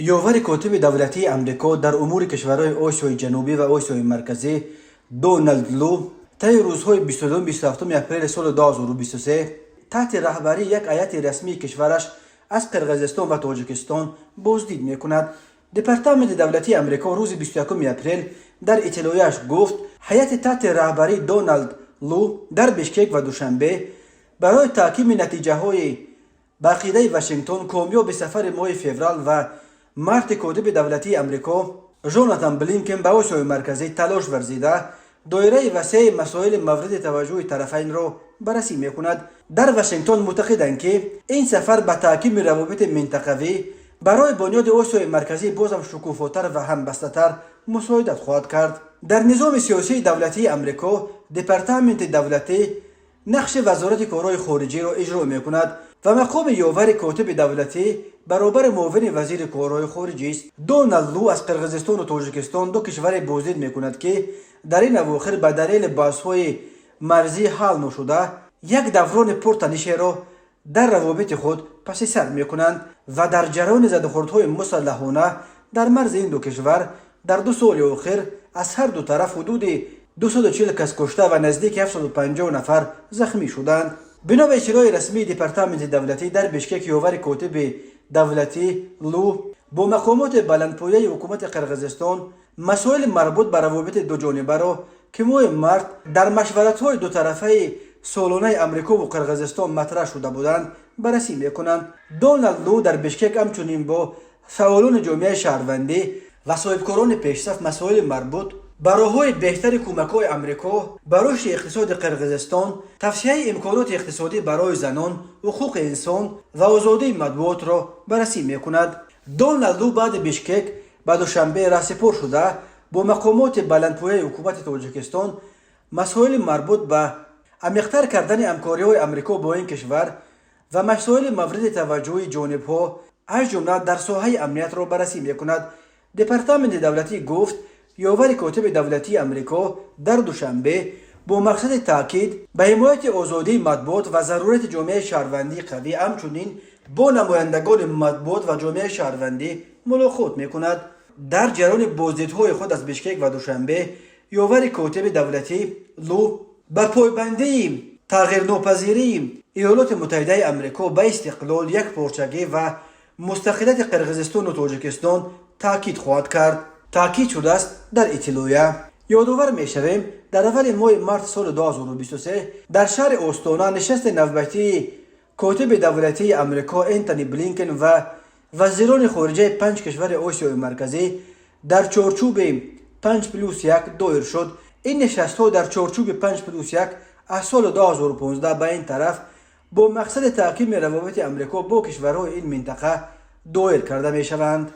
Ёвари котиби давлатии Амрико дар умури кишварҳои Осиёи Ҷанубӣ ва Осиёи Марказӣ Доналд Лу таи рӯзҳои 22-27 апрели соли 2023 таҳти раҳбарии як ҳайати расмии кишвараш аз Қирғизистон ва Тоҷикистон боздид мекунад. Департаменти давлатии Амрико рӯзи 21 апрел дар иттилоияш гуфт, ҳайати таҳти раҳбарии Доналд Лу дар Бишкек ва Душанбе барои таҳкими натиҷаҳои ба ақидаи Вашингтон комёби сафари моҳи феврал ва марти котиби давлатии Амрико Жонатан Блинкен ба Осиёи Марказӣ талош варзида, доираи васеи масоили мавриди таваҷҷӯҳи тарафайнро баррасӣ мекунад. Дар Вашингтон мӯътақиданд, ки ин сафар ба таҳкими равобити минтақавӣ барои бунёди Осиёи Марказӣ бозам шукуфотар ва ҳамбастатар мусоидат хоҳад кард. Дар низоми сиёсии давлатии Амрико Департаменти давлатӣ нақши Вазорати корҳои хориҷиро иҷро мекунад ва мақоми ёвари котиби давлатӣ баробари муовини вазири корҳои хориҷист. Доналд Лу аз Қирғизистону Тоҷикистон ду кишваре боздид мекунад, ки дар ин авохир ба далели баҳсҳои марзӣ ҳал ношуда як даврони пуртанишеро дар равобити худ паси сар мекунанд ва дар ҷараёни задухӯрдҳои мусаллаҳона дар марзи ин ду кишвар дар 2 соли охир аз ҳар ду тараф ҳудуди 240 кас кушта ва наздики 750 нафар захмӣ шуданд. Бино ба иттилои расмии Департаменти давлатӣ, дар Бишкек ёвари котиби давлатӣ Лу бо мақомоти баландпояи ҳукумати Қирғизистон масоили марбут ба равобити дуҷонибаро, ки моҳи март дар машваратҳои дутарафаи солонаи Амрикову Қирғизистон матраҳ шуда буданд, баррасӣ мекунанд. Доналд Лу дар Бишкек ҳамчунин бо фаъолони ҷомеаи шаҳрвандӣ ва соҳибкорони пешсаф масоили марбут ба роҳҳои беҳтари кӯмакҳои Амрико ба рушди иқтисоди Қирғизистон, тавсеаи имконоти иқтисодӣ барои занон, ҳуқуқи инсон ва озодии матбуотро баррасӣ мекунад. Доналд Лу баъди Бишкек ба Душанбе раҳсипор шуда, бо мақомоти баландпояи ҳукумати Тоҷикистон масоили марбут ба амиқтар кардани ҳамкориҳои Амрико бо ин кишвар ва масоили мавриди таваҷҷӯҳи ҷонибҳо, аз ҷумла дар соҳаи амниятро баррасӣ мекунад. Департаменти давлатӣ гуфт, ёвари котиби давлатии Амрико дар Душанбе бо мақсади таъкид ба ҳимояти озодии матбуот ва зарурати ҷомеаи шаҳрвандии қавӣ ҳамчунин бо намояндагони матбуот ва ҷомеаи шаҳрвандӣ мулоқот мекунад. Дар ҷараёни боздидҳои худ аз Бишкек ва Душанбе ёвари котиби давлатӣ Лу ба пойбандии тағйирнопазирии Иёлоти Муттаҳидаи Амрико ба истиқлол, якпорчагӣ ва мустақилияти Қирғизистону Тоҷикистон таъкид хоҳад кард, таъкид шудааст дар иттилоия. Ёдовар мешавем, дар аввали моҳи март соли 2023 дар шаҳри Остона нишасти навбатии котиби давлатии Амрико Энтони Блинкен ва вазирони хориҷаи панҷ кишвари Осиёи Марказӣ дар чорчӯби 5+1 доир шуд. Ин нишастҳо дар чорчӯби 5+1 аз соли 2015 ба ин тараф бо мақсади таҳкими равобити Амрико бо кишварҳои ин минтақа доир карда мешаванд.